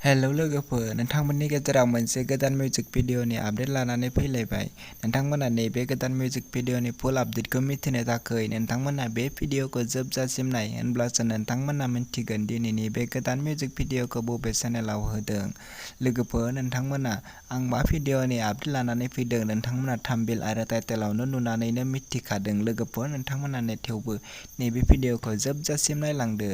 Hello लोगोफोर, नोंथांमोननि गेजेराव मोनसे गोदान मिउजिक भिडिअनि आपडेट लानानै फैलायबाय। नोंथांमोना नैबे गोदान मिउजिक भिडिअनि फुल आपडेटखौ मिथिनो थाखाय नोंथांमोना बे भिडिअखौ जोबजासिम नाय, होनब्लासो नोंथांमोना मिन्थिगोन दिनैनि बे गोदान मिउजिक भिडिअखौ बबे चेनेलाव होदों। लोगोफोर, नोंथांमोना आं मा भिडिअनि आपडेट लानानै फैदों नोंथांमोना थाम्बनेइल आरो टाइटेलावनो नुनानैनो मिथिखादों। लोगोफोर, नोंथांमोना थेवबो नैबे भिडिअखौ जोबजासिम नायलांदो।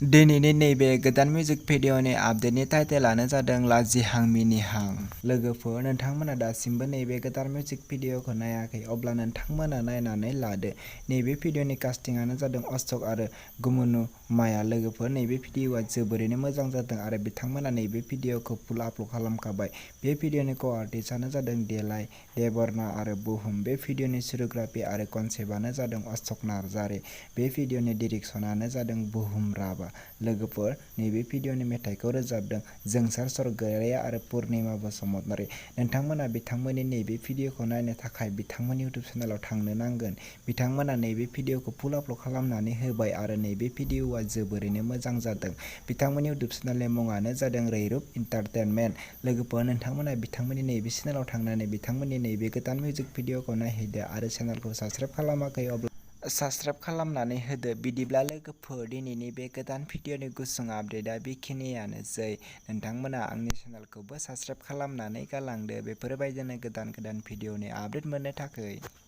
दिनैनि नैबे गोदान मिउजिक भिडिअनि आपडेटनि टाइटेलानो जादों लाजिहां मिनिहां। लोगोफोर, नोंथांमोना दासिमबो नैबे गोदान मिउजिक भिडिअखौ नायाखै, अब्ला नोंथांमोना नायनानै लादो। नैबे भिडिअनि कास्टिंआनो जादों अशक आरो गुमुनुमाया। लोगोफोर, नैबे भिडिअआ जोबोरैनो मोजां जादों आरो बिथांमोना नैबे भिडिअखौ फुल आपल'ड खालामखाबाय। बे भिडिअनि क-आर्टिस्टआनो जादों देलाय, देबर्ना आरो बुहुम। बे भिडिअनि सिनेमेट'ग्राफि आरो कनसेप्टआनो जादों अशक नार्जारी। बे भिडिअनि डिरेक्शनानो जादों बुहुम राभा। लोगोफोर, नैबे भिडिअनि मेथाइखौ रोजाबदों जोंसार स्वर्गयारी आरो पुर्निमा बसुमतारी। नोंथांमोना बिथांमोननि नैबे भिडिअखौ नायनो थाखाय बिथांमोननि इउटुब चेनेलाव थांनो नांगोन। बिथांमोना नैबे भिडिअखौ फुल आपल'ड खालामनानै होबाय आरो नैबे भिडिअआ जोबोरैनो मोजां जादों। बिथांमोननि इउटुब चेनेलनि मुङानो जादों रैरुब एन्टारटेनमेन्ट। लोगोफोर, नोंथांमोना बिथांमोननि नैबे चेनेलाव थांनानै बिथांमोननि नैबे गोदान मिउजिक भिडिअखौ नायहैदो आरो चेनेलखौ साबस्क्राइब खालामाखै अब्ला साबस्क्राइब खालामनानै होदो। बिदिब्ला लोगोफोर, दिनैनि बे गोदान भिडिअनि गुसुं आपडेटआ बेखिनियानोसै। नोंथांमोना आंनि चेनेलखौबो साबस्क्राइब खालामनानै गालांदो बेफोरबायदिनो गोदान भिडिअनि आपडेट मोननो थाखाय।